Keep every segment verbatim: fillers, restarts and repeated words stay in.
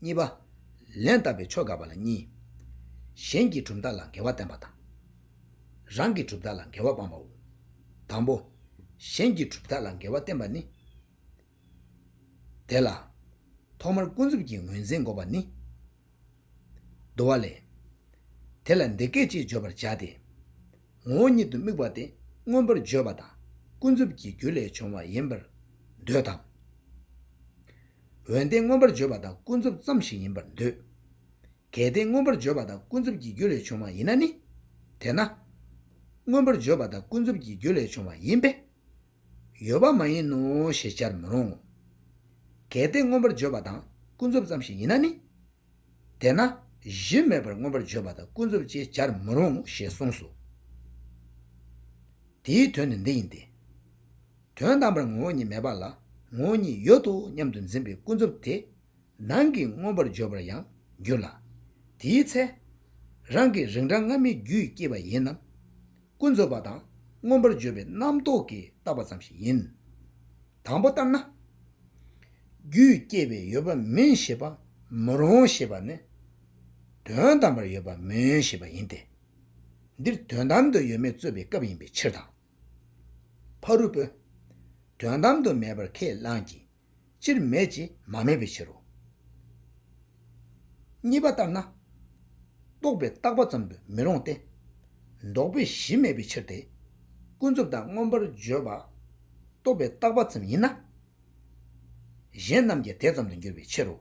གཉིས་པ། ལན་བཏབ་པའི་ཕྱོགས་འགལ་བ་ལ་གཉིས། གཞན་གྱི་གྲུབ་མཐའ་ལ་འགལ་བ་བསྟན་པ་དང་། རང་གི་གྲུབ་མཐའ་ལ་འགལ་བ་སྤངས་པའོ། དང་པོ། གཞན་གྱི་གྲུབ་མཐའ་ལ་འགལ་བ་བསྟན་པ་ནི། དེ་ལ། ཐོག་མར་ཀུན་རྫོབ་ཀྱི་ངོས་འཛིན་དགོས་པ་ནི། བསྡུ་བ་ལས། དེ་ལ་འདི་སྐད་ཅེས་བརྗོད་པར་བྱ་སྟེ། ངོ་བོ་ཉིད་དུ་དམིགས་པ་དེ་མངོན་པར་བརྗོད་པ་དང་ཀུན་རྫོབ་ཀྱི་རྒྱུ་ལས་བྱུང་བ་ཡིན་པར་འདོད་དམ། འོན་ཏེ་མངོན་པར་བརྗོད་པ་དང་ཀུན་རྫོབ་ཙམ་ཞིག་ཡིན་པར་འདོད། གལ་ཏེ་མངོན་པར་བརྗོད་པ་དང་ཀུན་རྫོབ་ཀྱི་རྒྱུ་ལས་བྱུང་བ་ཡིན་ན་ནི། དེས་ན། མངོན་པར་བརྗོད་པ་དང་ཀུན་རྫོབ་ཀྱི་རྒྱུ་ལས་བྱུང་བ་ཡིན་པས། ཡོད་པ་མ་ཡིན་ནོ་ཞེས་བྱར་མི་རུང་ངོ་། གལ་ཏེ་མངོན་པར་བརྗོད་པ་དང་ཀུན་རྫོབ་ཙམ་ཞིག་ཡིན་ན་ནི། དེས་ན་གཞི་མེད་པར་མངོན་པར་བརྗོད་པ་དང་ཀུན་རྫོབ་ཅེས་བྱར་མི་རུང་ཞེས་གསུངས་སོ། དེའི་དོན་ནི་འདི་ཡིན་ཏེ། དོན་དམ་པར་ངོ་བོ་ཉིད་མེད་པ་ལ་ངོ་བོ་ཉིད་ཡོད་དོ་སྙམ་དུ་འཛིན་པའི་ཀུན་རྫོབ་དེ་ནང་གི་མངོན་པར་བརྗོད་པར་ཡང་འགྱུར་ལ། དེའི་ཚེ། རང་གི་རིགས་འདྲ་སྔ་མའི་རྒྱུས་སྐྱེས་པ་ཡིན་ནམ། ཀུན་རྫོབ་པ་དང་མངོན་པར་བརྗོད་པའི་རྣམ་རྟོག་གིས་བཏགས་པ་ཙམ་ཞིག་ཡིན། དང་པོ་ལྟར་ན། རྒྱུས་སྐྱེས་པའི་ཡོད་པ་མིན་ཞེས་པ་མི་རུང་ཞེས་པ་ནི། དོན་དམ་པར་ཡོད་པ་མིན་ཞེས་པ་ཡིན་ཏེ། འདིར་དོན་དམ་དུ་ཡོད་མེད་རྩོད་པའི་སྐབས་ཡིན་པའི་ཕྱིར་དང་། ཕ་རོལ་པོས། དོན་དམ་དུ་མེད་པར་ཁས་བླངས་ཀྱི། སྤྱིར་མེད་ཅེས་མ་སྨྲས་པའི་ཕྱིར་རོ། གཉིས་པ་ལྟར་ན། རྟོག་པས་བཏགས་པ་ཙམ་དུ་མི་རུང་སྟེ། འདོགས་པའི་གཞི་མེད་པའི་ཕྱིར་ཏེ། ཀུན་རྫོབ་དང་མངོན་པར་བརྗོད་པ། རྟོག་པས་བཏགས་པ་ཙམ་ཡིན་ན། གཞན་རྣམས་ཀྱང་དེ་ཙམ་དུ་འགྱུར་བའི་ཕྱིར་རོ།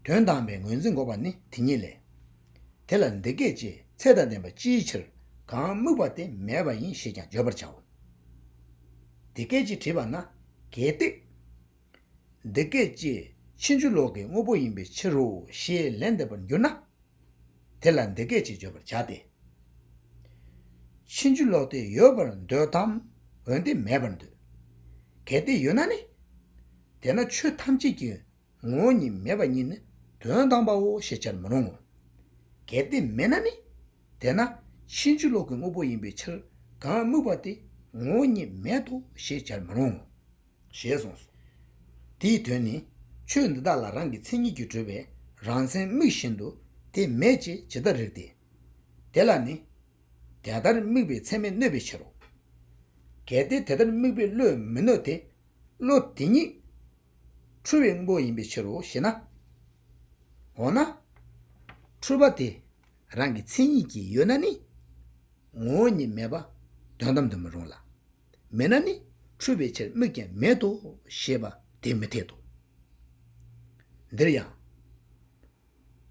དོན་དམ་པའི་ངོས་འཛིན་འགོག་པ་ནི་དེ་ཉིད་ལས། དེ་ལ་འདི་སྐད་ཅེས་ཚད་དང་ལྡན་པ་ཅིའི་ཕྱིར་གང་དམིགས་པ་དེ་མེད་པ་ཡིན་ཞེས་ཀྱང་བརྗོད་པར་བྱའོ། འདི་སྐད་ཅེས་དྲིས་པ་ན་གལ་ཏེ། འདི་སྐད་ཅེས་ཕྱིན་ཅི་ལོག་གི་དངོས་པོ་ཡིན་པའི་ཕྱིར་རོ་ཞེས་ལན་འདེབས་པར་འགྱུར་ན། དེ་ལ་འདི་སྐད་ཅེས་བརྗོད་པར་བྱ་སྟེ། ཕྱིན་ཅི་ལོག་དེ་ཡོད་པར་འདོད་དམ། འོན་ཏེ་མེད་པར་འདོད། གལ་ཏེ་ཡོད་ན་ནི། དེས་ན་ཆོས་ཐམས་ཅད་ཀྱི་ངོ་བོ་ཉིད་མེད་པ་ཉིད་ནི་དོན་དམ་པའོ་ཞེས་བྱར་མི་རུང་ངོ་། གལ་ཏེ་མེད་ན་ནི། དེས་ན་ཕྱིན་ཅི་ལོག་གི་དངོས་པོ་ཡིན་པའི་ཕྱིར་གང་དམིགས་པ་དེ་ངོ་བོ་ཉིད་མེད་དོ་ཞེས་བྱར་མི་རུང་ངོ་། ཞེས་གསུངས་སོ། དེའི་དོན་ནི་ཆོས་འདི་དག་ལ་རང་གི་མཚན་ཉིད་ཀྱིས་གྲུབ་པའི་རང་མཚན་དམིགས་བཞིན་དུ་དེ་མེད་ཅེས་ཇི་ལྟར་རིགས་ཏེ། དེ་ལ་ནི། དེ་ལྟར་དམིགས་པའི་ཚད་མས་གནོད་པའི་ཕྱིར་རོ། གལ་ཏེ་དེ་ལྟར་དམིགས་པའི་བློས་མི་གནོད་དེ། བློ་དེ་ཉིད་འཁྲུལ་བའི་དངོས་པོ་ཡིན་པའི་ཕྱིར་རོ་ཞེ་ན། འོ་ན། འཁྲུལ་པ་དེ་རང་གི་མཚན་ཉིད་ཀྱིས་ཡོད་ན་ནི། ངོ་བོ་ཉིད་མེད་པ་དོན་དམ་དུ་མི་རུང་ལ། མེད་ན་ནི་འཁྲུལ་པའི་ཕྱིར་དམིགས་ཀྱང་མེད་དོ་ཞེས་པ་དེ་མི་འཐད་དོ། འདིར་ཡང་།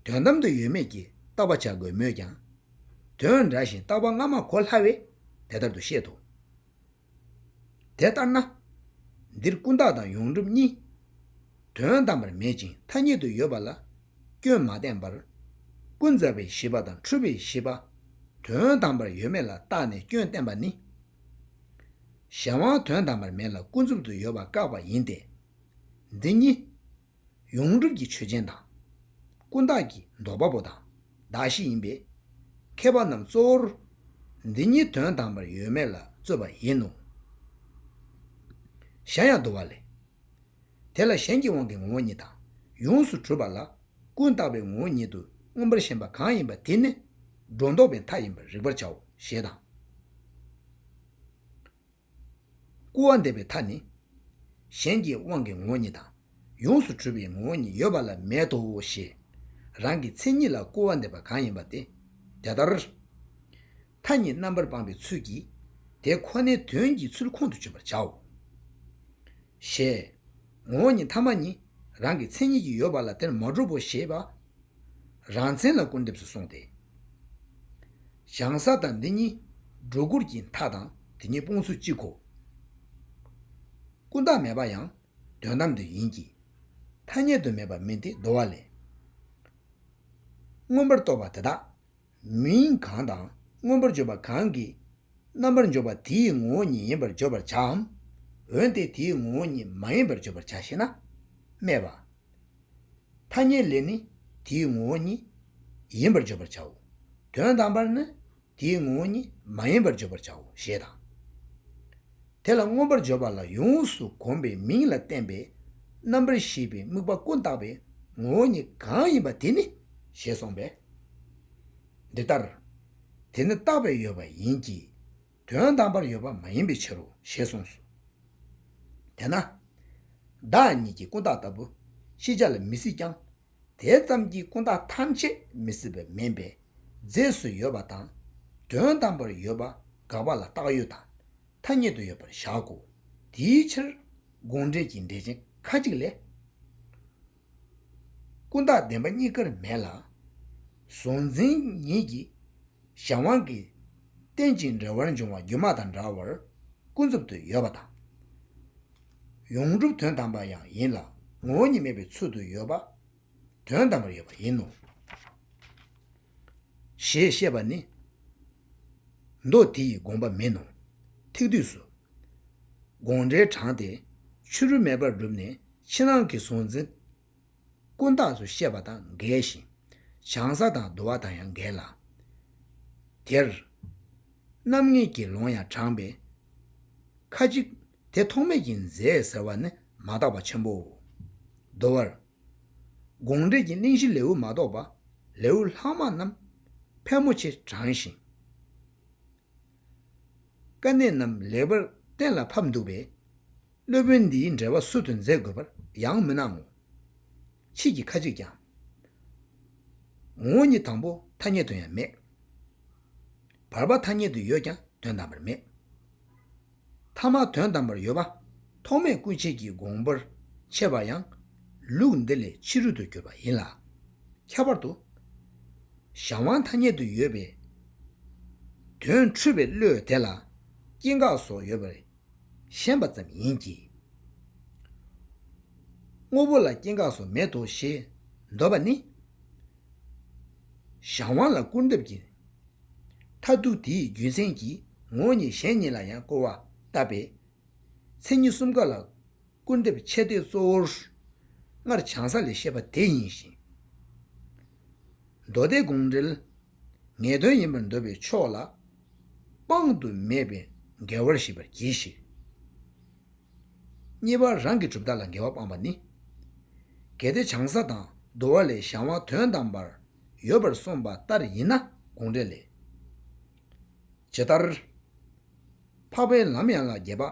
དོན་དམ་དུ་ཡོད་མེད་ཀྱི་བརྟག་པ་བྱ་དགོས་མོད་ཀྱང་། དོན་འདྲ་ཞིང་བརྟག་པ་སྔ་མ་གོ་སླ་བས་དེ་ལྟར་དུ་བཤད་དོ། དེ་ལྟར་ན། འདིར་ཀུན་བརྟགས་དང་ཡོངས་གྲུབ་གཉིས། དོན་དམ་པར་མེད་ཅིང་ཐ་སྙད་དུ་ཡོད་པ་ལ་སྐྱོན་མ་བསྟན་པར། ཀུན་རྫོབ་པའི་ཞེས་པ་དང་འཁྲུལ་པའི་ཞེས་པ། དོན་དམ་པར་ཡོད་མེད་ལ་བརྟགས་ནས་སྐྱོན་བསྟན་པ་ནི། གཞན་དབང་དོན་དམ་པར་མེད་ལ་ཀུན་རྫོབ་ཏུ་ཡོད་པ་བཀག་པ་ཡིན་ཏེ། འདི་གཉིས། ཡོངས་གྲུབ་ཀྱི་ཆོས་ཅན་དང་། ཀུན་བརྟགས་ཀྱི་ལྡོག་པ་པོ་དང་གདགས་གཞི་ཡིན་པས། མཁས་པ་རྣམས་གཙོ་བོར། འདི་གཉིས་དོན་དམ་པར་ཡོད་མེད་ལ་རྩོད་པ་ཡིན་ནོ། གཞན་ཡང་བསྡུ་བ་ལས། དེ་ལ་གཞན་གྱི་དབང་གི་ངོ་བོ་ཉིད་དང་ཡོངས་སུ་གྲུབ་པ་ལ་ཀུན་བརྟགས་པའི་ངོ་བོ་ཉིད་དུ་མངོན་པར་ཞེན་པ་གང་ཡིན་པ་དེ་ནི་སྒྲོ་འདོགས་པའི་མཐའ་ཡིན་པར་རིག་པར་བྱའོ་ཞེས་དང་། སྐུར་བ་འདེབས་པའི་མཐའ་ནི། གཞན་གྱི་དབང་གི་ངོ་བོ་ཉིད་དང་ཡོངས་སུ་གྲུབ་པའི་ངོ་བོ་ཉིད་ཡོད་པ་ལ་མེད་དོ་ཞེས་རང་གི་མཚན་ཉིད་ལ་སྐུར་བ་འདེབས་པ་གང་ཡིན་པ་དེ་དེ་ལྟར། མཐའ་གཉིས་རྣམ་པར་སྤངས་པའི་ཚུལ་གྱིས་དེ་ཁོ་ནའི་དོན་གྱི་ཚུལ་ཁོང་དུ་ཆུད་པར་བྱའོ། ཞེས། ངོ་བོ་ཉིད་ཐ་མ་གཉིས་རང་གི་མཚན་ཉིད་ཀྱིས་ཡོད་པ་ལ་དེར་མ་གྲུབ་བོ་ཞེས་པ། རང་མཚན་ལ་སྐུར་འདེབས་སུ་གསུངས་ཏེ། བྱང་ས་དང་འདི་གཉིས་སྒྲོ་སྐུར་གྱི་མཐའ་དང་དེ་གཉིས་སྤོང་ཚུལ་གཅིག་གོ། ཀུན་བརྟགས་མེད་པ་ཡང་དོན་དམ་དུ་ཡིན་གྱི། ཐ་སྙད་དུ་མེད་པ་མིན་ཏེ་བསྡུ་བ་ལས། མངོན་པར་རྟོགས་པ་དེ་དག་མིང་གང་དང་མངོན་པར་བརྗོད་པ་གང་གིས་རྣམ་པར་འཇོག་པ་དེའི་ངོ་བོ་ཉིད་ཡིན་པར་བརྗོད་པར་བྱའམ། འོན་ཏེ་དེའི་ངོ་བོ་ཉིད་མ་ཡིན་པར་བརྗོད་པར་བྱ་ཞེ་ན། སྨྲས་པ། ཐ་སྙད་ལས་ནི་དེའི་ངོ་བོ་ཉིད་ཡིན་པར་བརྗོད་པར་བྱའོ། དོན་དམ་པར་ནི་དེའི་ངོ་བོ་ཉིད་མ་ཡིན་པར་བརྗོད་པར་བྱའོ་ཞེས་དང་། དེ་ལ་མངོན་པར་བརྗོད་པ་ལ་ཡོངས་སུ་གོམས་པའི་མིང་ལ་བརྟེན་པའི་ རྣམ་པར་ཤེས་པའི་དམིགས་པ་ཀུན་བཏགས་པའི་ངོ་བོ་ཉིད་གང་ཡིན་པ་དེ་ནི་ཞེས་གསུངས་པས། འདི་ལྟར། དེ་ནི་བཏགས་པའི་ཡོད་པ་ཡིན་གྱི། དོན་དམ་པར་ཡོད་པ་མ་ཡིན་པའི་ཕྱིར་རོ་ཞེས་གསུངས་སོ། དེས་ན། བདག་ཉིད་ཀྱི་ཀུན་བཏགས་ལྟ་བུ་ཤེས་བྱ་ལ་མི་སྲིད་ཀྱང་། དེ་ཙམ་གྱིས་ཀུན་བཏགས་ཐམས་ཅད་མི་སྲིད་པ་མིན་པས་རྫས་སུ་ཡོད་པ་དང་། དོན་དམ་པར་ཡོད་པ་དགག་པ་ལ་བཏགས་ཡོད་དང་ཐ་སྙད་དུ་ཡོད་པར་བཞག་གོ། དེའི་ཕྱིར་དགོངས་འགྲེལ་གྱི་འགྲེལ་ཆེན་ཁ་ཅིག་ལས། ཀུན་བཏགས་བདེན་པ་གཉིས་ཀར་མེད་ལ། གཟུང་འཛིན་ཉིད་ཀྱིས་གཞན་དབང་གིས་རྟེན་ཅིང་འབྲེལ་བར་འབྱུང་བ་སྒྱུ་མ་དང་འདྲ་བར་ཀུན་རྫོབ་ཏུ་ཡོད་པ་དང་། ཡོངས་གྲུབ་དོན་དམ་པ་ཡང་ཡིན་ལ་ངོ་བོ་ཉིད་མེད་པའི་ཚུལ་དུ་ཡོད་པ་དོན་དམ་པར་ཡོད་པ་ཡིན་ནོ། ཞེས་བཤད་པ་ནི། མདོ་དེ་ཡི་དགོངས་པ་མིན་ནོ། ཐེག་བསྡུས་སུ། དགོངས་འགྲེལ་དྲངས་ཏེ་ཕྱི་རོལ་མེད་པར་བསྒྲུབས་ནས་ཕྱི་ནང་གི་གཟུང་འཛིན་ཀུན་བཏགས་སུ་བཤད་པ་དང་འགལ་ཞིང་། བྱང་ས་དང་བསྡུ་བ་དང་ཡང་འགལ་ལ། དེར། རྣམ་ངེས་ཀྱི་ལུང་ཡང་དྲངས་པས། ཁ་ཅིག་དེ་ཐོགས་མེད་ཀྱི་རྫས་ཟེར་བ་ནི་མ་དག་པ་ཆེན་པོའོ། བསྡུ་བར། དགོངས་འགྲེལ་གྱི་གླེང་གཞི་ལེའུ་མ་གཏོགས་པ་ལེའུ་ལྷག་མ་རྣམས་ཕལ་མོ་ཆེ་དྲངས་ཤིང་། དཀའ་གནད་རྣམས་ལེགས་པར་གཏན་ལ་ཕབ་འདུག་པས། སློབ་དཔོན་འདིའི་འགྲེལ་པ་སུ་དུ་མཛད་དགོས་པར་ཡང་མི་སྣང་ངོ་། ཕྱིས་ཀྱི་ཁ་ཅིག་ཀྱང་། ངོ་བོ་ཉིད་དང་པོ་ཐ་སྙད་དུ་ཡང་མེད། བར་པ་ཐ་སྙད་དུ་ཡོད་ཀྱང་དོན་དམ་པར་མེད། ཐ་མ་དོན་དམ་པར་ཡོད་པ་ཐོགས་མེད་སྐུ་མཆེད་ཀྱི་དགོངས་པར་འཆད་པ་ཡང་ལུགས་འདི་ལས་ཕྱི་རོལ་དུ་གྱུར་པ་ཡིན་ལ། ཁྱད་པར་དུ། གཞན་དབང་ཐ་སྙད་དུ་ཡོད་པའི་དོན་འཁྲུལ་པའི་བློས་དེ་ལ་སྐྱེ་འགག་སོགས་ཡོད་པར་ཞེན་པ་ཙམ་ཡིན་གྱི། དངོས་པོ་ལ་སྐྱེ་འགག་སོགས་མེད་དོ་ཞེས་འདོད་པ་ནི། གཞན་དབང་ལ་སྐུར་འདེབས་ཀྱི་མཐར་ཐུག་དེའི་རྒྱུ་མཚན་གྱིས་ངོ་བོ་ཉིད་གཞན་ཉིད་ལ་ཡང་སྐུར་བ་བཏབ་པས། མཚན་ཉིད་གསུམ་ཀ་ལ་སྐུར་འདེབས་འཆད་བརྡའི་གཙོ་བོར་སྔར་བྱང་ས་ལས་བཤད་པ་དེ་ཡིན་ཞིང་། མདོ་སྡེ་དགོངས་འགྲེལ་ངེས་དོན་ཡིན་པར་འདོད་པའི་ཕྱོགས་ལ་སྤང་དུ་མེད་པའི་འགལ་བར་བཤད་པར་གྱིས་ཤིག། གཉིས་པ་རང་གི་གྲུབ་མཐའ་ལ་འགལ་བ་སྤངས་པ་ནི། གལ་ཏེ་བྱང་ས་དང་བསྡུ་བ་ལས་གཞན་དབང་དོན་དམ་པར་ཡོད་པར་གསུངས་པ་ལྟར་ཡིན་ན་དགོངས་འགྲེལ་ལས། ཇི་ལྟར། འཕགས་པའི་ལམ་ཡན་ལག་བརྒྱད་པ།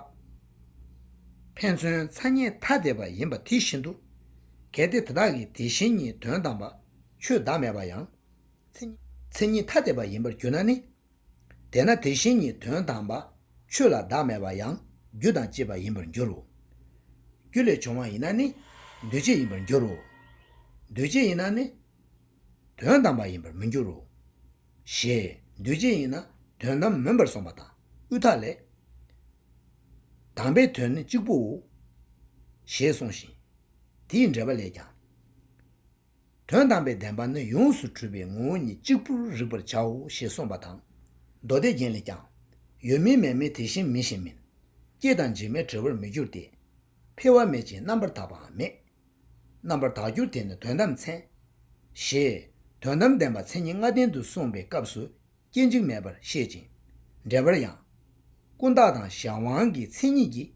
ཕན་ཚུན་མཚན་ཉིད་ཐ་དད་པ་ཡིན་པ་དེ་བཞིན་དུ། གལ་ཏེ་དེ་དག་གི་དེ་བཞིན་ཉིད་དོན་དམ་པ་ཆོས་བདག་མེད་པ་ཡང་། མཚན་ཉིད་ཐ་དད་པ་ཡིན་པར་གྱུར་ན་ནི། དེས་ན་དེ་བཞིན་ཉིད་དོན་དམ་པ་ཆོས་ལ་བདག་མེད་པ་ཡང་རྒྱུ་དང་བཅས་པ་ཡིན་པར་འགྱུར་རོ། རྒྱུ་ལས་བྱུང་བ་ཡིན་ན་ནི། འདུས་བྱས་ཡིན་པར་འགྱུར་རོ། འདུས་བྱས་ཡིན་ན་ནི། དོན་དམ་པ་ཡིན་པར་མི་འགྱུར་རོ། ཞེས་འདུས་བྱས་ཡིན་ན་དོན་དམ་མིན་པར་གསུངས་པ་དང་དབུས་མཐའ་ལས། དམ་པའི་དོན་ནི་གཅིག་པུའོ། ཞེས་གསུངས་ཤིང་། དེའི་འགྲེལ་པ་ལས་ཀྱང་། དོན་དམ་པའི་བདེན་པ་ནི་ཡོངས་སུ་གྲུབ་པའི་ངོ་བོ་ཉིད་གཅིག་པུར་རིག་པར་བྱའོ་ཞེས་གསུངས་པ་དང་། མདོ་སྡེ་རྒྱན་ལས་ཀྱང་། ཡོད་མིན་མེད་མིན་དེ་བཞིན་མིན་ཞེན་མིན། སྐྱེ་དང་འཇིག་མེད་འབྲས་བུར་མི་འགྱུར་ཏེ། འཕེལ་བ་མེད་ཅིང་རྣམ་པར་དག་པའང་མེད། རྣམ་པར་དག་གྱུར་དེ་ནི་དོན་དམ་མཚན། ཞེས་དོན་དམ་བདེན་པ་མཚན་ཉིད་ལྔ་ལྡན་དུ་གསུངས་པའི་སྐབས་སུ་སྐྱེ་འཇིག་མེད་པར་བཤད་ཅིང་། འགྲེལ་པར་ཡང་། ཀུན་བཏགས་དང་གཞན་དབང་གི་མཚན་ཉིད་ཀྱིས་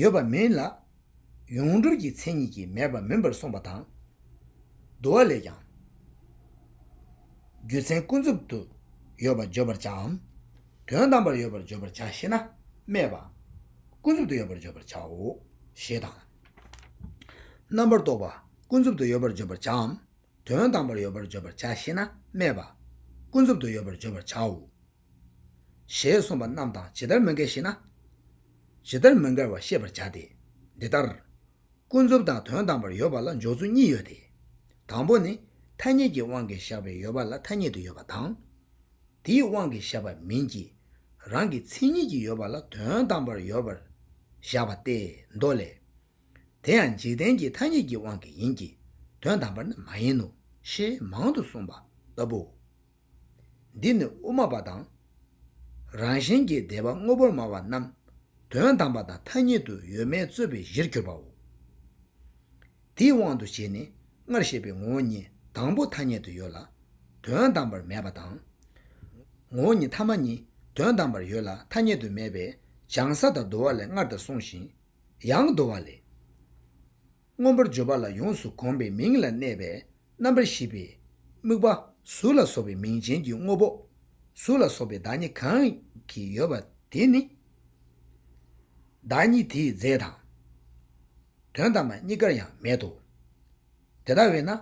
ཡོད་པ་མིན་ལ། ཡོངས་གྲུབ་ཀྱི་མཚན་ཉིད་ཀྱིས་མེད་པ་མིན་པར་གསུངས་པ་དང་། བསྡུ་བ་ལས་ཀྱང་། རྒྱུ་མཚན་ཀུན་རྫོབ་ཏུ་ཡོད་པར་བརྗོད་པར་བྱའམ། དོན་དམ་པར་ཡོད་པར་བརྗོད་པར་བྱ་ཞེ་ན་སྨྲས་པ། ཀུན་རྫོབ་ཏུ་ཡོད་པར་བརྗོད་པར་བྱའོ། ཞེས་དང་། རྣམ་པར་རྟོག་པ་ཀུན་རྫོབ་ཏུ་ཡོད་པར་བརྗོད་པར་བྱའམ། དོན་དམ་པར་ཡོད་པར་བརྗོད་པར་བྱ་ཞེ་ན་སྨྲས་པ། ཀུན་རྫོབ་ཏུ་ཡོད་པར་བརྗོད་པར་བྱའོ། ཞེས་གསུངས་པ་རྣམས་དང་ཇི་ལྟར་མི་འགལ་ཞེ་ན། ཇི་ལྟར་མི་འགལ་བར་ཤེས་པར་བྱ་སྟེ། འདི་ལྟར། ཀུན་རྫོབ་དང་དོན་དམ་པར་ཡོད་པ་ལ་འཇོག་ཚུལ་གཉིས་ཡོད་དེ། དང་པོ་ནི་ཐ་སྙད་ཀྱི་དབང་གིས་བཞག་པའི་ཡོད་པ་ལ་ཐ་སྙད་དུ་ཡོད་པ་དང་། དེའི་དབང་གིས་བཞག་པ་མིན་གྱི། རང་གི་མཚན་ཉིད་ཀྱིས་ཡོད་པ་ལ་དོན་དམ་པར་ཡོད་པར་བཞག་པ་སྟེ་མདོ་ལས། དེ་ཡང་འཇིག་རྟེན་གྱི་ཐ་སྙད་ཀྱི་དབང་གིས་ཡིན་གྱི། དོན་དམ་པར་ནི་མ་ཡིན་ནོ། ཞེས་མང་དུ་གསུངས་པ་ལྟ་བུའོ། འདི་ནི་དབུ་མ་པ་དང་། རང་བཞིན་གྱིས་འདས་པ་དངོས་པོར་སྨྲ་བ་རྣམས་དོན་དམ་པ་དང་ཐ་སྙད་དུ་ཡོད་མེད་རྩོད་པའི་གཞིར་གྱུར་པའོ། དེའི་དབང་དུ་བྱས་ནས་སྔར་བཤད་པའི་ངོ་བོ་ཉིད་དང་པོ་ཐ་སྙད་དུ་ཡོད་ལ་དོན་དམ་པར་མེད་པ་དང་། ངོ་བོ་ཉིད་ཐ་མ་གཉིས་དོན་དམ་པར་ཡོད་ལ་ཐ་སྙད་དུ་མེད་པས་བྱང་ས་དང་བསྡུ་བ་ལས་སྔར་ལྟར་གསུངས་ཤིང་། ཡང་བསྡུ་བ་ལས། མངོན་པར་བརྗོད་པ་ལ་ཡོངས་སུ་གོམས་པའི་མིང་ལ་གནས་པའི་རྣམ་པར་ཤེས་པའི་དམིགས་པ་གཟུགས་ལ་སོགས་པའི་མིང་ཅན་གྱི་དངོས་པོ། གཟུགས་ལ་སོགས་པའི་བདག་ཉིད་གང་གིས་ཡོད་པ་དེ་ནི། བདག་ཉིད་དེའི་རྫས་དང་། དོན་དམ་པ་གཉིས་ཀར་ཡང་མེད་དོ། དེ་ལྟ་བས་ན།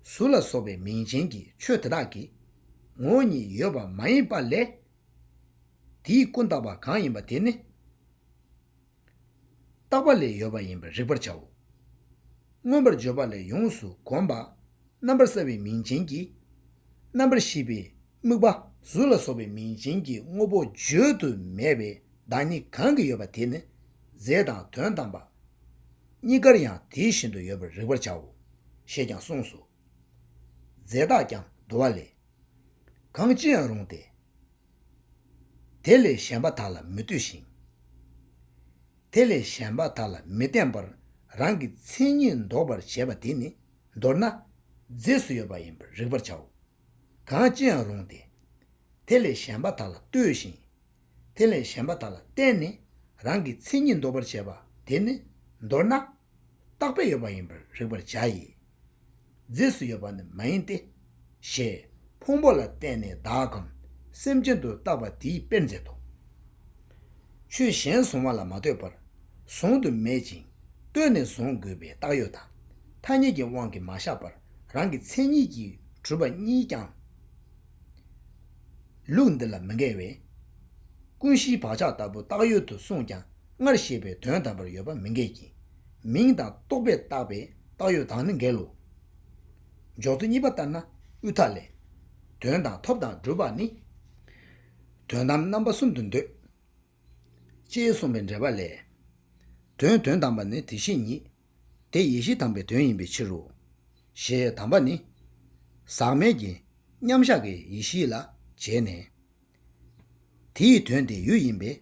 གཟུགས་ལ་སོགས་པའི་མིང་ཅན་གྱི་ཆོས་དེ་དག་གི་ངོ་བོ་ཉིད་ཡོད་པ་མ་ཡིན་པ་ལས། དེའི་ཀུན་བརྟགས་པ་གང་ཡིན་པ་དེ་ནི། བརྟགས་པ་ལས་ཡོད་པ་ཡིན་པར་རིག་པར་བྱའོ། མངོན་པར་བརྗོད་པ་ལས་ཡོངས་སུ་གོམས་པ། རྣམ་པར་གསལ་བའི་མིང་ཅན་གྱི། རྣམ་པར་ཤེས་པའི་དམིགས་པ་གཟུགས་ལ་སོགས་པའི་མིང་ཅན་གྱི་དངོས་པོ་བརྗོད་དུ་མེད་པའི་བདག་ཉིད་གང་གིས་ཡོད་པ་དེ་ནི། རྫས་དང་དོན་དམ་པ། གཉིས་ཀར་ཡང་དེ་བཞིན་དུ་ཡོད་པར་རིག་པར་བྱའོ། ཞེས་ཀྱང་གསུངས་སོ། རྫས་བཏགས་ཀྱང་འདུ་བ་ལས། གང་ཅི་ཡང་རུང་སྟེ། དེ་ལས་གཞན་པ་དག་ལ་མི་ལྟོས་ཤིང་། དེ་ལས་གཞན་པ་དག་ལ་མི་བརྟེན་པར་རང་གི་མཚན་ཉིད་འདོགས་པར་བྱེད་པ་དེ་ནི་མདོར་ན་རྫས་སུ་ཡོད་པ་ཡིན་པར་རིག་པར་བྱའོ། གང་ཅི་ཡང་རུང་སྟེ། དེ་ལས་གཞན་པ་དག་ལ་ལྟོས་ཤིང་། དེ་ལས་གཞན་པ་དག་ལ་བརྟེན་ནས་རང་གི་མཚན་ཉིད་འདོགས་པར་བྱེད་པ་དེ་ནི་མདོར་ན། རྟག་པས་ཡོད་པ་ཡིན་པར་རིག་པར་བྱ་ཡི། རྫས་སུ་ཡོད་པ་ནི་མ་ཡིན་ཏེ། ཞེས་ཕུང་པོ་ལ་བརྟེན་ནས་བདག་གམ་སེམས་ཅན་དུ་བཏགས་པ་དེའི་དཔེར་མཛད་དོ། ཆོས་གཞན་གཟུང་བ་ལ་མ་ལྟོས་པར་གཟུང་དུ་མེད་ཅིང་ལྟོས་ནས་གཟུང་དགོས་པའི་བཏགས་ཡོད་དང་ཐ་སྙད་ཀྱི་དབང་གིས་མ་བཞག་པར་རང་གི་མཚན་ཉིད་ཀྱིས་གྲུབ་པ་གཉིས་ཀྱང་ལུགས་འདི་ལ་མི་འགལ་བས། ཀུན་གཞིའི་བག་ཆགས་ལྟ་བུ་བཏགས་ཡོད་དུ་གསུངས་ཀྱང་སྔར་བཤད་པའི་དོན་དམ་པར་ཡོད་པ་མི་འགལ་གྱི། མིང་དང་རྟོག་པས་བཏགས་པའི་བཏགས་ཡོད་དང་ནི་འགལ་ལོ། འཇོག་ཚུལ་གཉིས་པ་ལྟར་ན་དབུས་མཐའ་ལས། དོན་དང་ཐོབ་དང་སྒྲུབ་པ་ནི། དོན་དམ་རྣམ་པ་གསུམ་དུ་འདོད། ཅེས་གསུངས་པའི་འགྲེལ་པ་ལས། དོན་དོན་དམ་པ་ནི་དེ་བཞིན་ཉིད། དེ་ཡེ་ཤེས་དམ་པའི་དོན་ཡིན་པའི་ཕྱིར་རོ། ཞེས་དམ་པ་ནི། ཟག་མེད་ཀྱི་མཉམ་གཞག་གི་ཡེ་ཤེས་ལ་བྱས་ནས། དེའི་དོན་དེ་ཡུལ་ཡིན་པས།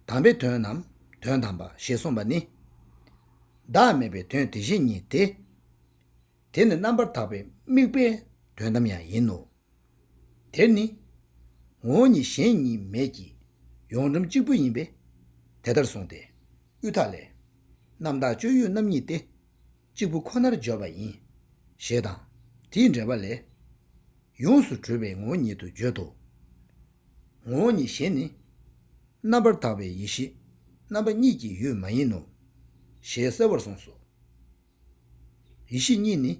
དམ་པའི་དོན་ནམ་དོན་དམ་པ་ཞེས་གསུངས་པ་ནི། བདག་མེད་པའི་དོན་དེ་བཞིན་ཉིད་དེ། དེ་ནི་རྣམ་པར་དག་པའི་དམིགས་པའི་དོན་དམ་ཡང་ཡིན་ནོ། དེར་ནི། ངོ་བོ་ཉིད་གཞན་གཉིས་མེད་ཀྱི་ཡོངས་གྲུབ་གཅིག་པུ་ཡིན་པས་དེ་ལྟར་གསུངས་ཏེ། དབུས་མཐའ་ལས། རྣམ་དག་སྤྱོད་ཡུལ་རྣམ་གཉིས་ཏེ། གཅིག་པུ་ཁོ་ནར་བརྗོད་པ་ཡིན། ཞེས་དང་། དེའི་འགྲེལ་པ་ལས། ཡོངས་སུ་གྲུབ་པའི་ངོ་བོ་ཉིད་དུ་བརྗོད་དོ། ངོ་བོ་ཉིད་གཞན་ནི། རྣམ་པར་དག་པའི་ཡེ་ཤེས་རྣམ་པ་གཉིས་ཀྱི་ཡུལ་མ་ཡིན་ནོ། ཞེས་གསལ་བར་གསུངས་སོ། ཡེ་ཤེས་གཉིས་ནི།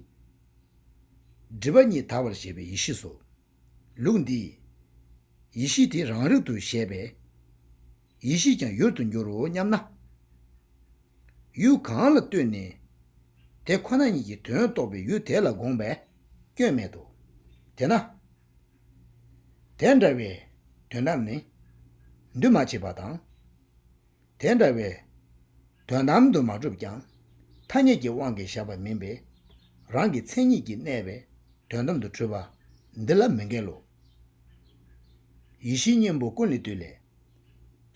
སྒྲིབ་པ་གཉིས་དག་པར་བྱེད་པའི་ཡེ་ཤེས་སོ། ལུགས་འདིས། ཡེ་ཤེས་དེ་རང་རིག་ཏུ་བཤད་པས། ཡེ་ཤེས་ཀྱང་ཡུལ་དུ་འགྱུར་རོ་སྙམ་ན། ཡུལ་གང་ལ་ལྟོས་ནས། དེ་ཁོ་ན་ཉིད་ཀྱི་དོན་རྟོགས་པའི་ཡུལ་དེ་ལ་དགོངས་པས་སྐྱོན་མེད་དོ། དེས་ན། དེ་འདྲ་བའི་དོན་དམ་ནི། འདུས་མ་བྱས་པ་དང་། དེ་འདྲ་བའི་དོན་དམ་དུ་མ་གྲུབ་ཀྱང་ཐ་སྙད་ཀྱི་དབང་གིས་བཞག་པ་མིན་པས། རང་གི་མཚན་ཉིད་ཀྱིས་གནས་པའི་དོན་དམ་དུ་གྲུབ་པ་འདི་ལ་མི་འགལ་ལོ། ཡེ་ཤེས་གཉེན་པོ་ཀུན་ལས་བཏུས་ལས།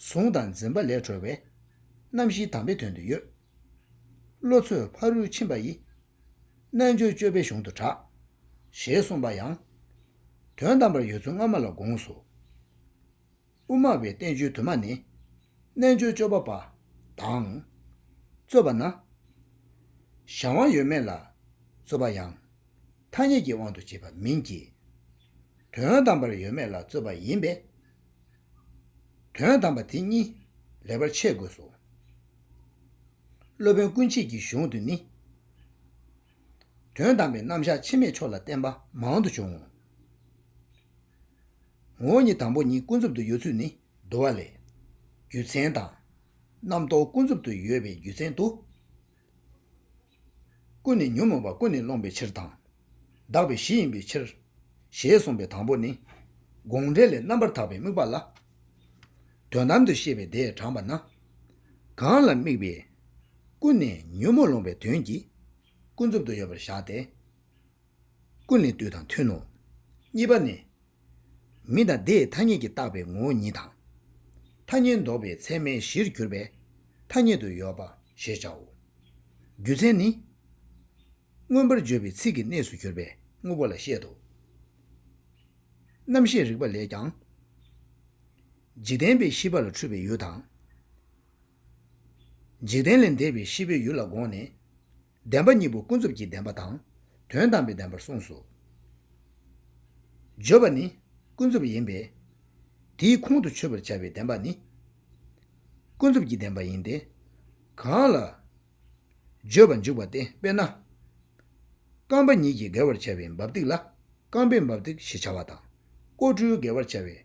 གཟུང་དང་འཛིན་པ་ལས་གྲོལ་བའི་རྣམ་ཤེས་དམ་པའི་དོན་དུ་ཡོད། བློ་ཚོད་ཕ་རོལ་ཕྱིན་པ་ཡི། རྣལ་འབྱོར་སྤྱོད་པའི་གཞུང་དུ་གྲགས། ཞེས་གསུངས་པ་ཡང་། དོན་དམ་པར་ཡོད་ཚུལ་སྔ་མ་ལ་དགོངས་སོ། དབུ་མ་པའི་བསྟན་བཅོས་དུ་མ་ནི། རྣལ་འབྱོར་སྤྱོད་པ་པ་དང་། རྩོད་པ་ན། གཞན་དབང་ཡོད་མེད་ལ་རྩོད་པ་ཡང་། ཐ་སྙད་ཀྱི་དབང་དུ་བྱས་པ་མིན་གྱི། དོན་དམ་པར་ཡོད་མེད་ལ་རྩོད་པ་ཡིན་པས། དོན་དམ་པ་དེ་གཉིས་ལེགས་པར་ཕྱེ་དགོས་སོ། སློབ་དཔོན་ཀུན་མཁྱེན་གྱི་གཞུང་དུ་ནི། དོན་དམ་པའི་རྣམ་གཞག་ཕྱི་མའི་ཕྱོགས་ལ་བསྟན་པ་མང་དུ་བྱུང་ངོ་། ངོ་བོ་ཉིད་དང་པོ་ཉིད་ཀུན་རྫོབ་ཏུ་ཡོད་ཚུལ་ནི་འདུལ་བ་ལས། རྒྱུ་མཚན་དང་། རྣམ་རྟོག་ཀུན་རྫོབ་ཏུ་ཡོད་པའི་རྒྱུ་མཚན་དུ། ཀུན་ནས་ཉོན་མོངས་པ་ཀུན་ནས་སློང་བའི་ཕྱིར་དང་། བདག་པའི་གཞི་ཡིན་པའི་ཕྱིར། ཞེས་གསུངས་པའི་དང་པོ་ནི། དགོངས་འགྲེལ་ལས་རྣམ་པར་དག་པའི་དམིགས་པ་ལ། དོན་དམ་དུ་ཤེས་པའི་དེས་དྲངས་པ་ན། གང་ལ་དམིགས་པའི། ཀུན་ནས་ཉོན་མོངས་སློང་བའི་དོན་གྱིས། ཀུན་རྫོབ་ཏུ་ཡོད་པར་བཞག་སྟེ། ཀུན་ལས་བཏུས་དང་མཐུན་ནོ། གཉིས་པ་ནི། མི་དང་དེས་ཐ་སྙད་ཀྱིས་བཏགས་པའི་ངོ་བོ་ཉིད་དང་། ཐ་སྙད་འདོགས་པའི་ཚད་མའི་གཞིར་གྱུར་པའི་ཐ་སྙད་དུ་ཡོད་པ་ཞེས་བྱའོ། རྒྱུ་མཚན་ནི། མངོན་པར་བརྗོད་པའི་ཚིག་གི་གནས་སུ་གྱུར་པའི་དངོས་པོ་ལ་བཤད་དོ། རྣམ་ཤེས་རིག་པ་ལས་ཀྱང་། འཇིག་རྟེན་པའི་ཤེས་པ་ལ་འཁྲུལ་པའི་ཡུལ་དང་། འཇིག་རྟེན་ལས་འདས་པའི་ཤེས་པའི་ཡུལ་ལ་དགོངས་ནས། བདེན་པ་གཉིས་པོ་ཀུན་རྫོབ་ཀྱི་བདེན་པ་དང་དོན་དམ་པའི་བདེན་པར་གསུངས་སོ། བརྗོད་པ་ནི་ཀུན་རྫོབ་ཡིན་པས། དེའི་ཁོང་དུ་ཆུད་པར་བྱ་བའི་བདེན་པ་ནི། ཀུན་རྫོབ་ཀྱི་བདེན་པ་ཡིན་ཏེ། གང་ལ། བརྗོད་པ་འཇུག་པ་སྟེ། དཔེར་ན། རྐང་པ་ཉིད་ཀྱིས་བརྒལ་བར་བྱ་བའི་འབབ་སྟེགས་ལ་རྐང་པའི་འབབ་སྟེགས་ཞེས་བྱ་བ་དང་། སྐོར་བྲོས་བརྒལ་བར་བྱ་བའི་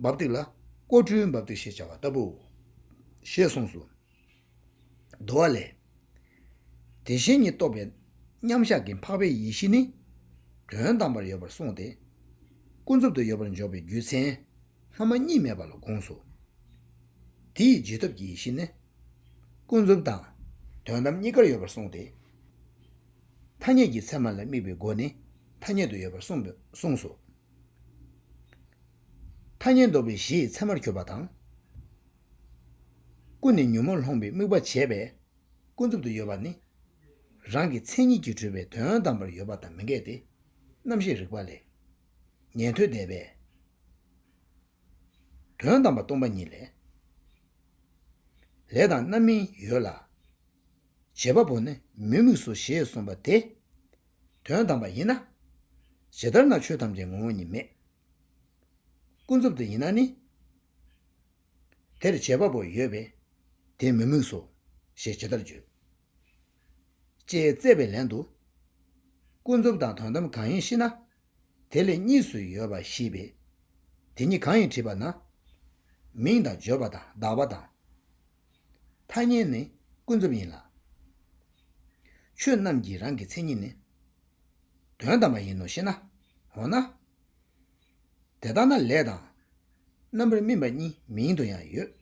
འབབ་སྟེགས་ལ་སྐོར་བྲོའི་འབབ་སྟེགས་ཞེས་བྱ་བ་ལྟ་བུའོ། ཞེས་གསུངས་སོ། དུ་བ་ལས། དེ་བཞིན་ཉིད་རྟོགས་པའི་མཉམ་གཞག་གི་འཕགས་པའི་ཡེ་ཤེས་ནི་དོན་དམ་པར་ཡོད་པར་གསུངས་ཏེ། ཀུན་རྫོབ་ཏུ་ཡོད་པར་འཇོག་པའི་རྒྱུ་མཚན་སྔ་མ་གཉིས་མེད་པ་ལ་དགོངས་སོ། དེའི་རྗེས་ཐོབ་ཀྱི་ཡེ་ཤེས་ནི་ཀུན་རྫོབ་དང་དོན་དམ་གཉིས་ཀར་ཡོད་པར་གསུངས་ཏེ། ཐ་སྙད་ཀྱི་ཚད་མ་ལ་དམིགས་པའི་སྒོ་ནས་ཐ་སྙད་དུ་ཡོད་པར་གསུངས་པ་གསུངས་སོ། ཐ་སྙད་འདོགས་པའི་གཞི་ཡི་ཚད་མར་གྱུར་པ་དང་། ཀུན་ནས་ཉོན་མོངས་སློང་བའི་དམིགས་པ་བྱས་པས་ཀུན་རྫོབ་ཏུ་ཡོད་པ་ནི། རང་གི་མཚན་ཉིད་ཀྱིས་གྲུབ་པའི་དོན་དམ་པར་ཡོད་པ་དང་མི་འགལ་ཏེ། རྣམ་ཤེས་རིག་པ་ལས། ཉན་ཐོས་སྡེ་པས། དོན་དམ་པ་སྟོང་པ་ཉིད་ལས། ལས་དང་རྣམ་སྨིན་ཡོད་ལ། བྱེད་པ་པོ་ནི་མི་དམིགས་སོ་ཞེས་གསུངས་པ་དེ། དོན་དམ་པ་ཡིན་ན། ཇི་ལྟར་ན་ཆོས་ཐམས་ཅད་ངོ་བོ་ཉིད་མེད། ཀུན་རྫོབ་ཏུ་ཡིན་ན་ནི། དེར་བྱེད་པ་པོ་ཡོད་པས། དེ་མི་དམིགས་སོ། ཞེས་ཇི་ལྟར་བརྗོད། ཅེས་བཙལ་བའི་ལན་དུ། ཀུན་རྫོབ་དང་དོན་དམ་གང་ཡིན་ཤེ་ན། དེ་ལས་གཉིས་སུ་ཡོད་པ་ཤེས་པས། དེ་གཉིས་གང་ཡིན་དྲིས་པ་ན། མིང་དང་བརྗོད་པ་དང་བདག་པ་དང་། ཐ་སྙད་ནི་ཀུན་རྫོབ་ཡིན་ལ། ཆོས་རྣམས་ཀྱི་རང་གི་མཚན་ཉིད་ནི། དོན་དམ་པ་ཡིན་ནོ་ཤེ་ན། འོ་ན། དེ་ལྟ་ན་ལས་དང་། རྣམ་པར་སྨིན་པ་གཉིས་མིང་དུ་ཡང་ཡོད།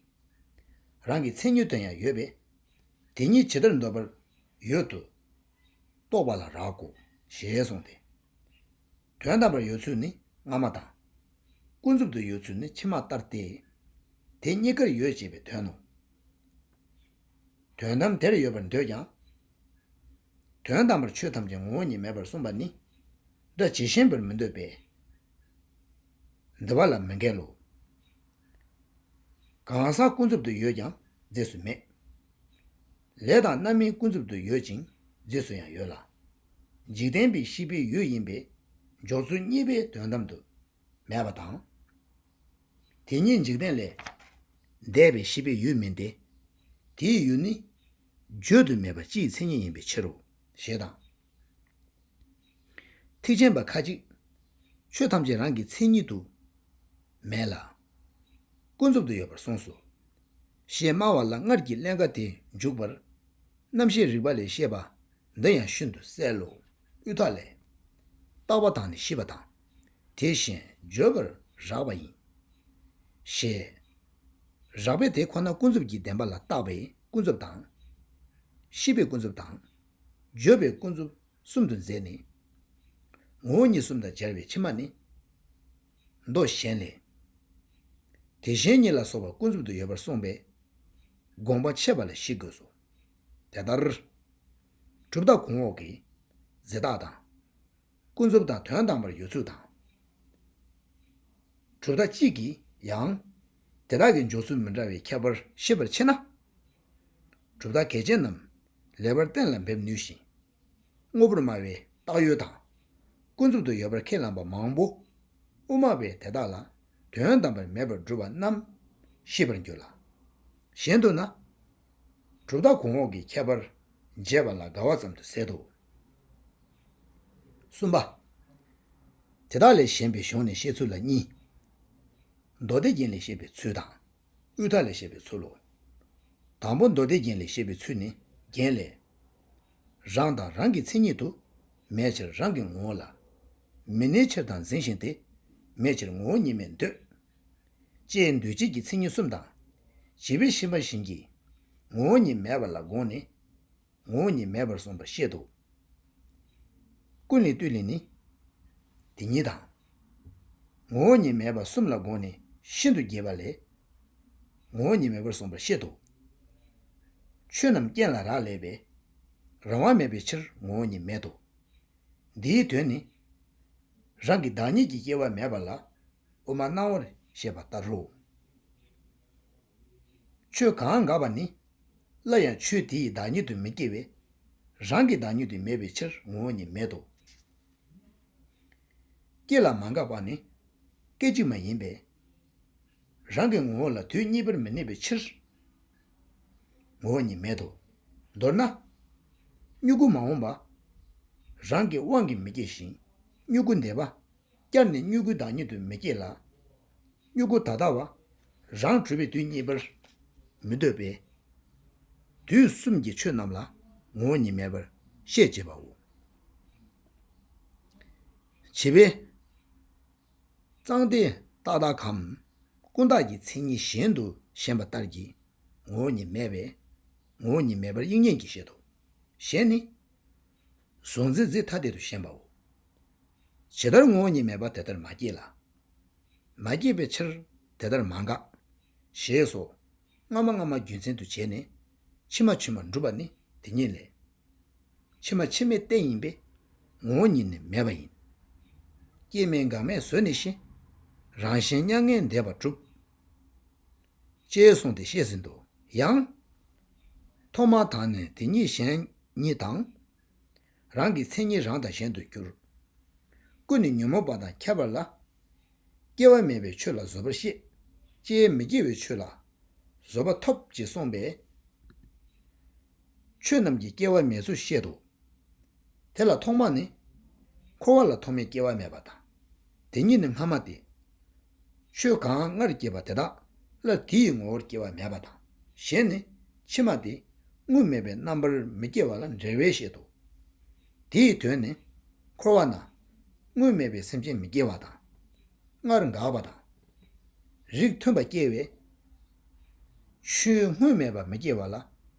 རང་གི་མཚན་ཉིད་དུ་ཡང་ཡོད་པས། དེ་གཉིས་ཇི་ལྟར་འདོད་པར་ཡོད་དུ། རྟོག་པ་ལ་རག་གོ། ཞེས་གསུངས་ཏེ། དོན་དམ་པར་ཡོད་ཚུལ་ནི་སྔ་མ་དང་། ཀུན་རྫོབ་ཏུ་ཡོད་ཚུལ་ནི་ཕྱི་མ་ལྟར་ཏེ། དེ་གཉིས་ཀར་ཡོད་ཅེས་པའི་དོན་ནོ། དོན་དམ་དེར་ཡོད་པར་འདོད་ཀྱང་། དོན་དམ་པར་ཆོས་ཐམས་ཅད་ངོ་བོ་ཉིད་མེད་པར་གསུངས་པ་ནི། སྒྲ་ཇི་བཞིན་པར་མི་འདོད་པས། འདི་བ་ལ་མི་འགལ་ལོ། གང་ཟག་ཀུན་རྫོབ་ཏུ་ཡོད་ཀྱང་རྫས་སུ་མེད། ལས་དང་རྣམ་སྨིན་ཀུན་རྫོབ་ཏུ་ཡོད་ཅིང་རྫས་སུ་ཡང་ཡོད་ལ། འཇིག་རྟེན་པའི་ཤེས་པའི་ཡུལ་ཡིན་པས་འཇོག་ཚུལ་གཉིས་པའི་དོན་དམ་དུ་མེད་པ་དང་། དེ་ཉིད་འཇིག་རྟེན་ལས་འདས་པའི་ཤེས་པའི་ཡུལ་མིན་ཏེ། དེའི་ཡུལ་ནི་བརྗོད་དུ་མེད་པ་སྤྱིའི་མཚན་ཉིད་ཡིན་པའི་ཕྱིར་རོ། ཞེས་དང་། ཐེག་ཆེན་པ་ཁ་ཅིག་ཆོས་ཐམས་ཅད་རང་གི་མཚན་ཉིད་དུ་མེད་ལ། ཀུན་རྫོབ་ཏུ་ཡོད་པར་གསུངས་སོ། ཞེས་སྨྲ་བ་ལ་སྔར་གྱི་ཀླན་ཀ་དེ་འཇུག་པར། རྣམ་ཤེས་རིག་པ་ལས་ཤེས་པ། འདི་ཡང་ཤིན་ཏུ་གསལ་ལོ། དབུས་མཐའ་ལས། རྟག་པ་དང་ནི་ཤེས་པ་དང་། དེ་བཞིན་བརྗོད་པར་རག་པ་ཡིན། ཞེས། རགས་པས་དེ་ཁོ་ན་ཀུན་རྫོབ་ཀྱི་བདེན་པ་ལ་བཏགས་པའི་ཀུན་རྫོབ་དང་། ཤེས་པའི་ཀུན་རྫོབ་དང་། བརྗོད་པའི་ཀུན་རྫོབ་གསུམ་དུ་མཛད་ནས། ངོ་བོ་ཉིད་གསུམ་དང་སྦྱར་བའི་ཕྱི་མ་ནི། མདོ་གཞན་ལས། དེ་བཞིན་ཉིད་ལ་སོགས་པ་ཀུན་རྫོབ་ཏུ་ཡོད་པར་གསུངས་པས། དགོངས་པ་ཆད་པ་ལ་བཞེད་དགོས་སོ། དེ་ལྟར། གྲུབ་མཐའ་གོང་འོག་གི་རྫས་བཏགས་དང་། ཀུན་རྫོབ་དང་དོན་དམ་པར་ཡོད་ཚུལ་དང་། གྲུབ་མཐའ་གཅིག་གིས་ཡང་། དེ་དག་གི་འཇོག་ཚུལ་མི་འདྲ་བའི་ཁྱད་པར་ཤེས་པར་བྱེད་ན། གྲུབ་མཐའ་གལ་ཆེན་རྣམས་ལེགས་པར་གཏན་ལ་འབེབས་ནུས་ཤིང་། དངོས་པོར་སྨྲ་བའི་བཏགས་ཡོད་དང་། ཀུན་རྫོབ་ཏུ་ཡོད་པར་ཁས་བླངས་པ་མང་པོ། དབུ་མ་པས་དེ་དག་ལ་དོན་དམ་པར་མེད་པར་སྒྲུབ་པ་རྣམས་ཤེས་པར་འགྱུར་ལ། གཞན་དུ་ན། གྲུབ་མཐའ་གོང་འོག་གི་ཁྱད་པར་འབྱེད་པ་ལ་དགའ་བ་ཙམ་དུ་ཟད་དོ། གསུམ་པ། དེ་དག་ལས་གཞན་པའི་གཞུང་ནས་བཤད་ཚུལ་ལ་གཉིས། མདོ་སྡེ་རྒྱན་ལས་བཤད་པའི་ཚུལ་དང་། དབུས་མཐའ་ལས་བཤད་པའི་ཚུལ་ལོ། དང་པོ་མདོ་སྡེ་རྒྱན་ལས་བཤད་པའི་ཚུལ་ནི་རྒྱན་ལས། རང་དང་རང་གི་མཚན་ཉིད་དུ་མེད་ཕྱིར་རང་གི་ངོ་བོ་ལ། མི་གནས་ཕྱིར་དང་འཛིན་ཞིང་དེ་མེད་ཕྱིར་ངོ་བོ་ཉིད་མེད་འདོད། ཅེས་འདུས་བྱས་ཀྱི་མཚན་ཉིད་གསུམ་དང་། བྱིས་པའི་ཤེས་པ་བཞིན་གྱིས་ངོ་བོ་ཉིད་མེད་པ་ལ་དགོངས་ནས། ངོ་བོ་ཉིད་མེད་པར་གསུངས་པར་བཤད་དོ། ཀུན་ལས་བཏུས་ལས་ནི། དེ་ཉིད་དང་། ངོ་བོ་ཉིད་མེད་པ་གསུམ་ལ་དགོངས་ནས་ཤིན་ཏུ་རྒྱས་པ་ལས། ངོ་བོ་ཉིད་མེད་པར་གསུངས་པར་བཤད་དོ། ཆོས་རྣམས་རྐྱེན་ལ་རག་ལས་པས། རང་དབང་མེད་པའི་ཕྱིར་ངོ་བོ་ཉིད་མེད་དོ། འདིའི་དོན་ནི། རང་གི་བདག་ཉིད་ཀྱི་སྐྱེ་བ་མེད་པ་ལ། དབུ་མ་སྣང་བར་བཤད་པ་ལྟར་རོ། ཆོས་གང་འགགས་པ་ནི། སླར་ཡང་ཆོས་དེ་ཡི་བདག་ཉིད་དུ་མི་སྐྱེ་བས། རང་གི་བདག་ཉིད་དུ་མེད་པའི་ཕྱིར་ངོ་བོ་ཉིད་མེད་དོ། སྐྱེ་ལ་མ་འགགས་པ་ནི་སྐད་ཅིག་མ་ཡིན་པས། རང་གི་ངོ་བོ་ལ་དུས་གཉིས་པར་མི་གནས་པའི་ཕྱིར་ངོ་བོ་ཉིད་མེད་དོ། མདོར་ན། མྱུ་གུ་མ་འོངས་པ། རང་གི་དབང་གིས་མི་སྐྱེ་ཞིང་། མྱུ་གུ་འདས་པ། བསྐྱར་ནས་མྱུ་གུའི་བདག་ཉིད་དུ་མི་སྐྱེ་ལ། མྱུ་གུ་ད་ལྟ་བ། རང་གྲོལ་བའི་དུས་གཉིས་པར་མི་འདོད་པས། དུས་གསུམ་གྱི་ཆོས་རྣམས་ལ་ངོ་བོ་ཉིད་མེད་པར་ཤེས་བྱེད་པའོ། བྱས་པས། གཙང་སྟེ་རྟག་བདག་གམ། ཀུན་བརྟགས་ཀྱི་མཚན་ཉིད་གཞན་དུ་ཞེན་པ་ལྟར་གྱི་ངོ་བོ་ཉིད་མེད་པས། ངོ་བོ་ཉིད་མེད་པར་དབྱིག་གཉེན་གྱིས་བཤད་དོ། གཞན་ནི། གཟུང་འཛིན་རྫས་ཐ་དད་དུ་ཞེན་པའོ། ཇི་ལྟར་ངོ་བོ་ཉིད་མེད་པ་དེ་ལྟར་མ་སྐྱེས་ལ། མ་སྐྱེས་པའི་ཕྱིར་དེ་ལྟར་མ་འགགས། ཞེས་སོ། སྔ་མ་སྔ་མ་རྒྱུ་མཚན་དུ་བྱས་ནས་ཕྱི་མ་ཕྱི་མར་འགྲུབ་པ་ནི་དེ་ཉིད་ལས། ཕྱི་མ་ཕྱི་མའི་རྟེན་ཡིན་པས་ངོ་བོ་ཉིད་ནི་མེད་པ་ཡིན། སྐྱེ་མེད་འགག་མེད་བཟོད་ནས་ཤི། རང་གཞན་མྱ་ངན་འདས་པ་གྲུབ། ཅེས་གསུངས་ཏེ་བཤད་ཟིན་ཏོ། ཡང་། ཐོག་མར་དང་ནི་དེ་ཉིད་གཞན་ཉིད་དང་། རང་གི་མཚན་ཉིད་རང་དང་གཞན་དུ་འགྱུར། ཀུན་ནས་ཉོན་མོངས་པ་དང་ཁྱད་པར་ལ། སྐྱེ་བ་མེད་པའི་ཆོས་ལ་བཟོད་པར་བཤད། ཅེས་མི་སྐྱེ་བའི་ཆོས་ལ་བཟོད་པ་ཐོབ་ཅེས་གསུངས་པས། ཆོས་རྣམས་ཀྱི་སྐྱེ་བ་མེད་ཚུལ་བཤད་དོ། དེ་ལ་ཐོག་མ་ནི། འཁོར་བ་ལ་ཐོག་མའི་སྐྱེ་བ་མེད་པ་དང་། དེ་ཉིད་ནི་སྔ་མ་སྟེ། ཆོས་གང་སྔར་སྐྱེས་པ་དེ་དག་སླར་དེ་ཡི་ངོ་བོར་སྐྱེ་བ་མེད་པ་དང་། གཞན་ནི། ཕྱི་མ་སྟེ། སྔོན་མེད་པའི་རྣམ་པར་མི་སྐྱེ་བ་ལ་འབྲེལ་བས་བཤད་དོ། དེ་ཡི་དོན་ནི། འཁོར་བ་ན། སྔོན་མེད་པའི་སེམས་ཅན་མི་སྐྱེ་བ་དང་། སྔར་འགགས་པ་དང་། རིགས་མཐུན་པ་སྐྱེ་བས། ཆོས་སྔོན་མེད་པ་མི་སྐྱེ་བ་ལ་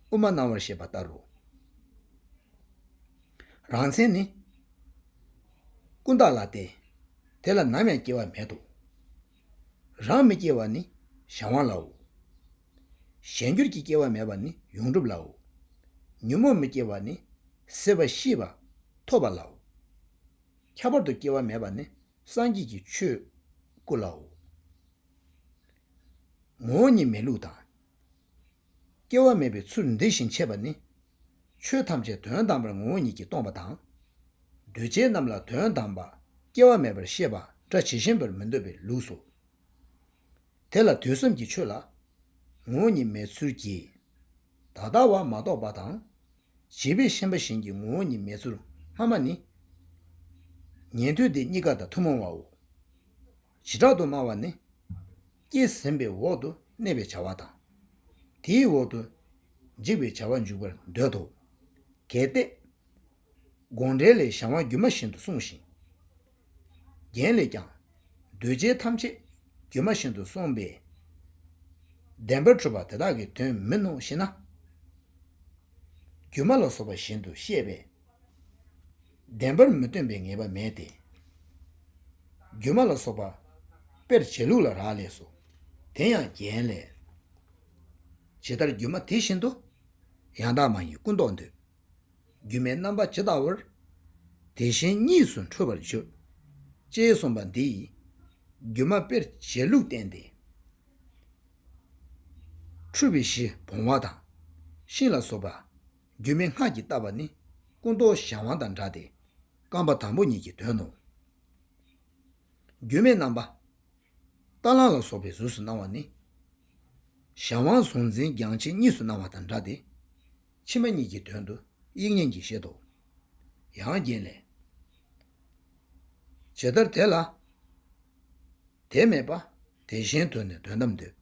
དབུ་མ་སྣང་བར་བཤད་པ་ལྟར་རོ། རང་མཚན་ནི། ཀུན་བརྟགས་ལ་སྟེ། དེ་ལ་ནམ་ཡང་སྐྱེ་བ་མེད་དོ། རང་མི་སྐྱེ་བ་ནི་གཞན་དབང་ལའོ། གཞན་འགྱུར་གྱི་སྐྱེ་བ་མེད་པ་ནི་ཡོངས་གྲུབ་ལའོ། ཉོན་མོངས་མི་སྐྱེ་བ་ནི་སྲིད་པ་ཤེས་པ་ཐོབ་པ་ལའོ། ཁྱད་པར་དུ་སྐྱེ་བ་མེད་པ་ནི་སངས་རྒྱས་ཀྱི་ཆོས་སྐུ་ལའོ། ངོ་བོ་ཉིད་མེད་ལུགས་དང་། སྐྱེ་བ་མེད་པའི་ཚུལ་འདི་བཞིན་འཆད་པ་ནི། ཆོས་ཐམས་ཅད་དོན་དམ་པར་ངོ་བོ་ཉིད་ཀྱིས་སྟོང་པ་དང་། འདུས་བྱས་རྣམས་ལ་དོན་དམ་པ་སྐྱེ་བ་མེད་པར་ཤེས་པ་སྒྲ་ཇི་བཞིན་པར་མི་འདོད་པའི་ལུགས་སོ། དེ་ལ་དུས་གསུམ་གྱི་ཆོས་ལ་ངོ་བོ་ཉིད་མེད་ཚུལ་གྱིས། ད་ལྟ་བ་མ་རྟོགས་པ་དང་། བྱིས་པས་ཤེས་པ་བཞིན་གྱི་ངོ་བོ་ཉིད་མེད་ཚུལ་སྔ་མ་ནི། ཉན་ཐོས་སྡེ་གཉིས་ཀ་དང་ཐུན་མོང་བའོ། བྱེ་བྲག་ཏུ་སྨྲ་བ་ནི། སྐྱེས་ཟིན་པའི་འོག་ཏུ་གནས་པའི་བྱ་བ་དང་། དེའི་འོག་ཏུ་འཇིག་པའི་བྱ་བ་འཇུག་པར་འདོད་དོ། གལ་ཏེ། དགོངས་འགྲེལ་ལས་གཞན་དབང་སྒྱུ་མ་བཞིན་དུ་གསུངས་ཤིང་། རྒྱན་ལས་ཀྱང་། འདུས་བྱས་ཐམས་ཅད་སྒྱུ་མ་བཞིན་དུ་གསུངས་པས། བདེན་པར་གྲུབ་པ་དེ་དག་གི་དོན་མིན་ནོ་ཞེ་ན། སྒྱུ་མ་ལ་སོགས་པ་བཞིན་དུ་བཤད་པས། བདེན་པར་མི་སྟོན་པའི་ངེས་པ་མེད་དེ། སྒྱུ་མ་ལ་སོགས་པ་དཔེར་བྱེད་ལུགས་ལ་རག་ལས་སོ། དེ་ཡང་རྒྱན་ལས། ཇི་ལྟར་སྒྱུ་མ་དེ་བཞིན་དུ། ཡང་དག་མ་ཡིན་ཀུན་རྟོག་འདོད། སྒྱུ་མའི་རྣམ་པ་ཇི་ལྟ་བར། དེ་བཞིན་གཉིས་སུ་འཁྲུལ་བར་བརྗོད། ཅེས་གསུངས་པ་འདིས། སྒྱུ་མ་དཔེར་བྱེད་ལུགས་བསྟན་ཏེ། འཁྲུལ་པའི་གཞི་བོང་བ་དང་། ཤིང་ལ་སོགས་པ། སྒྱུ་མའི་སྔགས་ཀྱིས་བཏབ་པ་ནི། ཀུན་རྟོག་གཞན་དབང་དང་འདྲ་སྟེ། རྐང་པ་དང་པོ་ཉིད་ཀྱི་དོན་ནོ། སྒྱུ་མའི་རྣམ་པ། རྟ་གླང་ལ་སོགས་པའི་གཟུགས་སུ་སྣང་བ་ནི། གཞན་དབང་གཟུང་འཛིན་རྒྱང་ཆད་གཉིས་སུ་སྣང་བ་དང་འདྲ་སྟེ། ཕྱི་མ་གཉིས་ཀྱི་དོན་དུ་དབྱིག་གཉེན་གྱིས་བཤད་དོ། ཡང་རྒྱན་ལས། ཇི་ལྟར་དེ་ལ། དེ་མེད་པ། དེ་བཞིན་དུ་ནི་དོན་དམ་འདོད།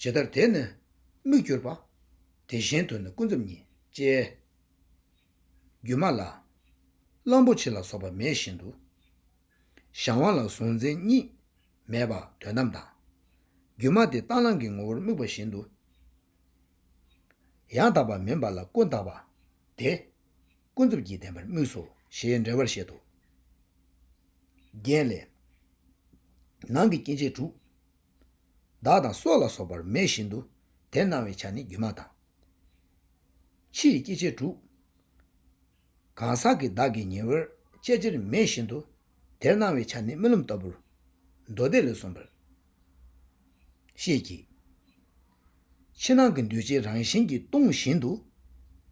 ཇི་ལྟར་དེ་ནི་དམིགས་གྱུར་པ། དེ་བཞིན་དུ་ནི་ཀུན་རྫོབ་ཉིད། ཅེས། སྒྱུ་མ་ལ། གླང་པོ་ཆེ་ལ་སོགས་པ་མེད་བཞིན་དུ། གཞན་དབང་ལ་གཟུང་འཛིན་གཉིས་མེད་པ་དོན་དམ་དང་། སྒྱུ་མ་དེ་རྟ་གླང་གི་ངོ་བོར་དམིགས་པ་བཞིན་དུ། ཡང་དག་པ་མིན་པ་ལ་ཀུན་བཏགས་པ་དེ། ཀུན་རྫོབ་ཀྱི་བདེན་པར་དམིགས་སོ་ཞེས་འགྲེལ་བར་བཤད་དོ། རྒྱན་ལས། ནང་གི་སྐྱེ་མཆེད་དྲུག། བདག་དང་སྲོག་ལ་སོགས་པར་མེད་བཞིན་དུ་དེར་སྣང་བའི་ཆ་ནི་སྒྱུ་མ་དང་། ཕྱི་ཡི་སྐྱེ་མཆེད་དྲུག། གང་ཟག་གི་བདག་གི་ཉེ་བར་ཅེ་སྤྱིར་མེད་བཞིན་དུ་དེར་སྣང་བའི་ཆ་ནི་རྨི་ལམ་ལྟ་བུར། མདོ་སྡེ་ལས་གསུངས་པར་བཤད་ཀྱི། ཕྱི་ནང་གི་འདུས་བྱས་རང་བཞིན་གྱིས་སྟོང་བཞིན་དུ།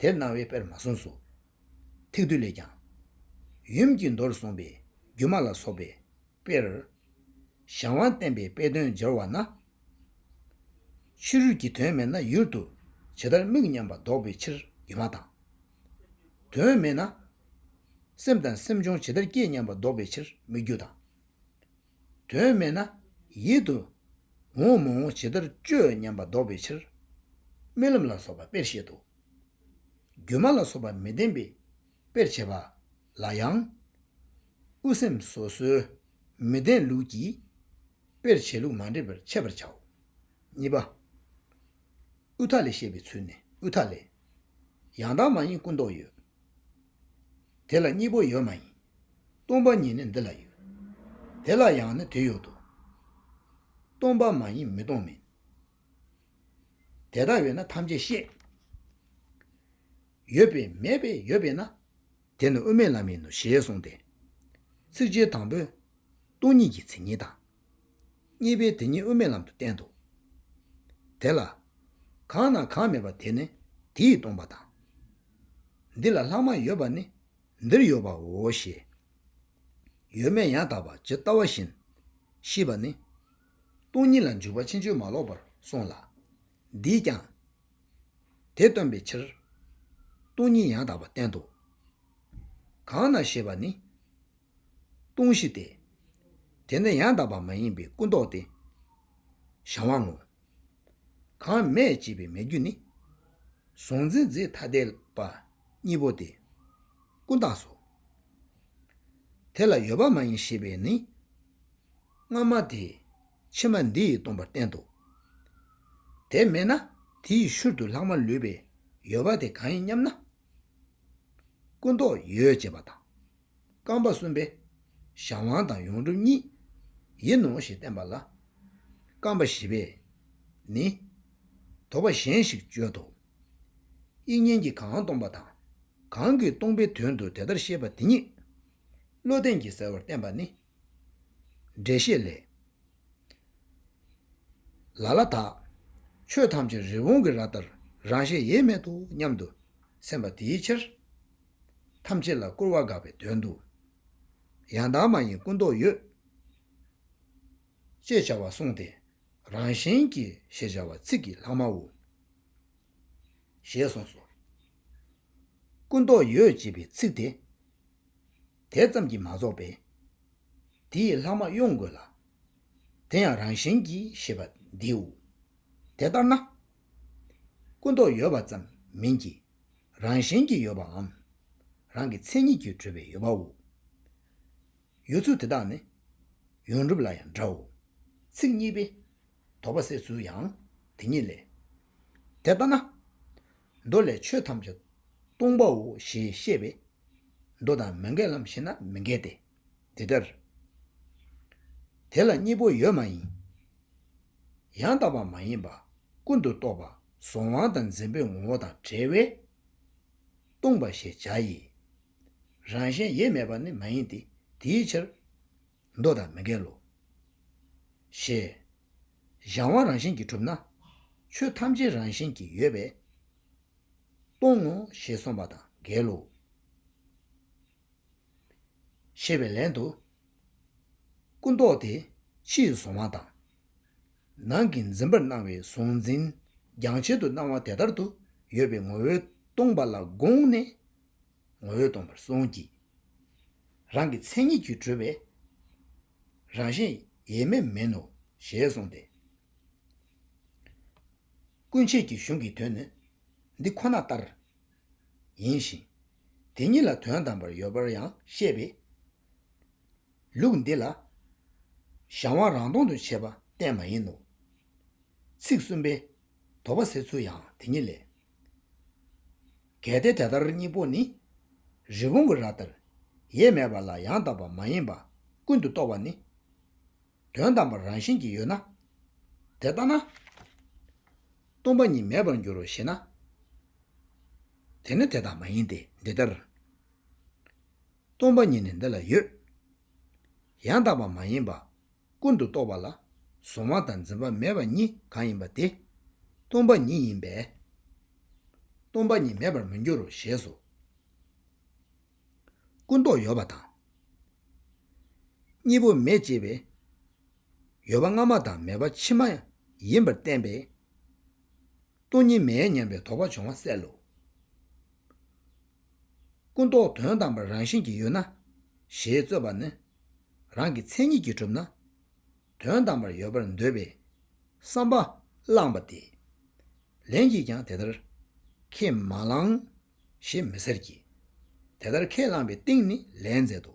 དེར་སྣང་བའི་དཔེར་མ་གསུངས་སོ། ཐེག་བསྡུས་ལས་ཀྱང་། ཡུམ་གྱི་མདོར་གསུངས་པའི་སྒྱུ་མ་ལ་སོགས་པའི་དཔེར། གཞན་དབང་བསྟན་པའི་དཔེ་དོན་སྦྱར་བ་ན། ཕྱི་རོལ་གྱི་དོན་མེད་ན་ཡུལ་དུ་ཇི་ལྟར་དམིགས་སྙམ་པ་ལྡོག་པའི་ཕྱིར་སྒྱུ་མ་དང་། དོན་མེད་ན། སེམས་དང་སེམས་བྱུང་ཇི་ལྟར་སྐྱེ་སྙམ་པ་ལྡོག་པའི་ཕྱིར་སྨིག་རྒྱུ་དང་། དོན་མེད་ན་ཡིད་དུ་འོང་མི་འོང་ཇི་ལྟར་སྤྱོད་སྙམ་པ་ལྡོག་པའི་ཕྱིར་རྨི་ལམ་ལ་སོགས་པ་དཔེར་བཤད་དོ། སྒྱུ་མ་ལ་སོགས་པ་མི་ལྡན་པའི་དཔེར་བྱེད་པ་ལ་ཡང་། དབུ་སེམས་སོ་སོའི་མི་ལྡན་ལུགས་ཀྱིས་དཔེར་བྱེད་ལུགས་མ་འདྲེས་པར་འཆད་པར་བྱའོ། གཉིས་པ། དབུས་མཐའ་ལས་བཤད་པའི་ཚུལ་ནི། དབུས་མཐའ་ལས། ཡང་དག་མ་ཡིན་ཀུན་རྟོག་ཡོད། དེ་ལ་གཉིས་པོ་ཡོད་མ་ཡིན། སྟོང་པ་ཉིད་ནི་འདི་ལ་ཡོད། དེ་ལ་ཡང་ནི་དེ་ཡོད་དོ། སྟོང་པ་མ་ཡིན་མི་སྟོང་མིན། དེ་ལྟ་བས་ན་ཐམས་ཅད་ཤེས། ཡོད་པས་མེད་པས་ཡོད་པས་ན། དེ་ནི་དབུ་མའི་ལམ་ཡིན་ནོ་ཞེས་གསུངས་ཏེ། ཚིགས་བཅད་དང་པོས་སྟོང་ཉིད་ཀྱི་མཚན་ཉིད་དང་། གཉིས་པས་དེ་ཉིད་དབུ་མའི་ལམ་དུ་བསྟན་ཏོ། དེ་ལ། གང་ན་གང་མེད་པ་དེ་ནི་དེས་སྟོང་པ་དང་། འདི་ལ་ལྷག་མ་ཡོད་པ་ནི་འདིར་ཡོད་པའོ་ཞེས། ཡོད་མེད་ཡང་དག་པ་ཇི་ལྟ་བ་བཞིན་ཤེས་པ་ནི། སྟོང་ཉིད་ལ་འཇུག་པ་ཕྱིན་ཅི་མ་ལོག་པར་གསུངས་ལ། འདིས་ཀྱང་། དེ་སྟོན་པའི་ཕྱིར། སྟོང་ཉིད་ཡང་དག་པ་བསྟན་ཏོ། གང་ན་ཞེས་པ་ནི། སྟོང་ཞི་སྟེ། དེ་ནི་ཡང་དག་པ་མ་ཡིན་པའི་ཀུན་རྟོག་སྟེ། གཞན་དབང་ངོ་། གང་མེད་ཅེས་པའི་མེད་རྒྱུ་ནི། གཟུང་འཛིན་རྫས་ཐ་དད་པ་གཉིས་པོ་སྟེ། ཀུན་བརྟགས་སོ། དེ་ལ་ཡོད་པ་མ་ཡིན་ཞེས་པས་ནི། སྔ་མ་དེས་ཕྱི་མ་འདི་ཡིས་སྟོང་པར་བསྟན་ཏོ། དེ་མེད་ན་དེའི་ཤུལ་དུ་ལྷག་མ་ལུས་པས་ཡོད་པ་དེ་གང་ཡིན་སྙམ་ན། ཀུན་རྟོག་ཡོད་ཅེས་པ་དང་། རྐང་པ་གསུམ་པས་གཞན་དབང་དང་ཡོངས་གྲུབ་གཉིས་ཡིན་ནོ་ཞེས་བསྟན་པ་ལ། རྐང་པ་བཞི་པས་ནི། དོགས་པ་གཞན་ཞིག་བརྗོད་དོ། དབྱིག་གཉེན་གྱིས་གང་སྟོང་པ་དང་། གང་གིས་སྟོང་པའི་དོན་དུ་དེ་ལྟར་བཤད་པ་དེ་ཉིད། བློ་ལྡན་གྱིས་གསལ་བར་བསྟན་པ་ནི། འགྲེལ་བཤད་ལས། ལ་ལ་དག་ཆོས་ཐམས་ཅད་རི་བོང་གི་རྭ་ལྟར་རང་བཞིན་ཡེ་མེད་དོ་སྙམ་དུ་སེམས་པ་དེའི་ཕྱིར། ཐམས་ཅད་ལ་སྐུར་བ་དགག་པའི་དོན་དུ། ཡང་དག་མ་ཡིན་ཀུན་རྟོག་ཡོད། ཅེས་བྱ་བ་གསུངས་ཏེ། རང་བཞིན་གྱིས་ཞེས་བྱ་བ་ཚིག་གི་ལྷག་མའོ། ཞེས་གསུངས་སོ། ཀུན་རྟོག་ཡོད་ཅེས་པའི་ཚིག་དེ། དེ་ཙམ་གྱིས་མ་རྫོགས་པས། དེའི་ལྷག་མ་དབྱུང་དགོས་ལ། དེ་ཡང་རང་བཞིན་གྱིས་ཞེས་པ་འདིའོ། དེ་ལྟར་ན། ཀུན་རྟོག་ཡོད་པ་ཙམ་མིན་གྱི། རང་བཞིན་གྱིས་ཡོད་པའམ། རང་གི་མཚན་ཉིད་ཀྱིས་གྲུབ་པའི་ཡོད་པའོ། ཡོད་ཚུལ་དེ་དག་ནི། ཡོངས་གྲུབ་ལ་ཡང་འདྲའོ། ཚིག་གཉིས་པས། དོགས་པ་སེལ་ཚུལ་ཡང་དེ་ཉིད་ལས། དེ་ལྟ་ན། མདོ་ལས་ཆོས་ཐམས་ཅད་སྟོང་པའོ་ཞེས་བཤད་པས། མདོ་དང་མི་འགལ་ལམ་ཞེ་ན་མི་འགལ་ཏེ། འདི་ལྟར། དེ་ལ་གཉིས་པོ་ཡོད་མ་ཡིན། ཡང་དག་པ་མ་ཡིན་པ་ཀུན་ཏུ་རྟོག་པ་གཟུང་བ་དང་འཛིན་པའི་ངོ་བོ་དང་བྲལ་བས། སྟོང་པ་ཞེས་བྱ་ཡི། རང་བཞིན་ཡེ་མེད་པ་ནི་མ་ཡིན་ཏེ་དེའི་ཕྱིར། མདོ་དང་མི་འགལ་ལོ། ཞེས། གཞན་དབང་རང་བཞིན་གྱིས་གྲུབ་ན། ཆོས་ཐམས་ཅད་རང་བཞིན་གྱིས་ཡོད་པས། སྟོང་ངོ་ཞེས་གསུངས་པ་དང་འགལ་ལོ། ཞེས་པའི་ལན་དུ། ཀུན་རྟོག་དེ་ཕྱིའི་གཟུང་བ་དང་། ནང་གི་འཛིན་པར་སྣང་བའི་གཟུང་འཛིན་རྒྱང་ཆད་དུ་སྣང་བ་དེ་ལྟར་དུ་ཡོད་པའི་ངོ་བོས་སྟོང་པ་ལ་དགོངས་ནས། ངོ་བོས་སྟོང་པར་གསུངས་ཀྱི། རང་གི་མཚན་ཉིད་ཀྱིས་གྲུབ་པས། རང་བཞིན་ཡེ་མེད་མིན་ནོ་ཞེས་གསུངས་ཏེ། ཀུན་བྱེད་ཀྱི་གཞུང་གི་དོན་ནི་འདི་ཁོ་ན་ལྟར་ཡིན་ཞིང་། དེ་ཉིད་ལ་དོན་དམ་པར་ཡོད་པར་ཡང་བཤད་པས། ལུགས་འདི་ལ་གཞན་དབང་རང་སྟོང་དུ་བྱེད་པ་གཏན་མ་ཡིན་ནོ། ཚིག་གསུམ་པའི་དོགས་པ་སེལ་ཚུལ་ཡང་དེ་ཉིད་ལས། གལ་ཏེ་དེ་ལྟར་གཉིས་པོ་ནི་རི་བོང་གི་རྭ་ལྟར་ཡེ་མེད་པ་ལ་ཡང་དག་པ་མ་ཡིན་པ་ཀུན་ཏུ་རྟོག་པ་ནི། དོན་དམ་པར་རང་བཞིན་གྱིས་ཡོད་ན། དེ་ལྟ་ན། སྟོང་པ་ཉིད་མེད་པར་འགྱུར་རོ་ཞེ་ན། དེ་ནི་དེ་ལྟ་མ་ཡིན་ཏེ་འདི་ལྟར། སྟོང་པ་ཉིད་ནི་འདི་ལ་ཡོད། ཡང་དག་པ་མ་ཡིན་པ་ཀུན་ཏུ་རྟོག་པ་ལ་གཟུང་བ་དང་འཛིན་པ་མེད་པ་ཉིད་གང་ཡིན་པ་དེ་སྟོང་པ་ཉིད་ཡིན་པས། སྟོང་པ་ཉིད་མེད་པར་མི་འགྱུར་རོ་ཞེས་སོ། ཀུན་རྟོག་ཡོད་པ་དང་། གཉིས་པོ་མེད་ཅེས་པས། ཡོད་པ་སྔ་མ་དང་མེད་པ་ཕྱི་མ་ཡིན་པར་བསྟན་པས། སྟོང་ཉིད་མེད་སྙམ་པའི་དོགས་པ་བྱུང་བ་སེལ་ལོ། ཀུན་རྟོག་དོན་དམ་པར་རང་བཞིན་གྱིས་ཡོད་ན། ཞེས་རྩོད་པ་ནི། རང་གི་མཚན་ཉིད་ཀྱིས་གྲུབ་ན། དོན་དམ་པར་ཡོད་པར་འདོད་པའི་བསམ་པ་བླངས་པ་སྟེ། ལན་གྱིས་ཀྱང་དེ་ལྟར་ཁས་མ་བླངས་ཞེས་མི་ཟེར་གྱི། དེ་ལྟར་ཁས་བླངས་པའི་སྟེང་ནས་ལན་མཛད་དོ།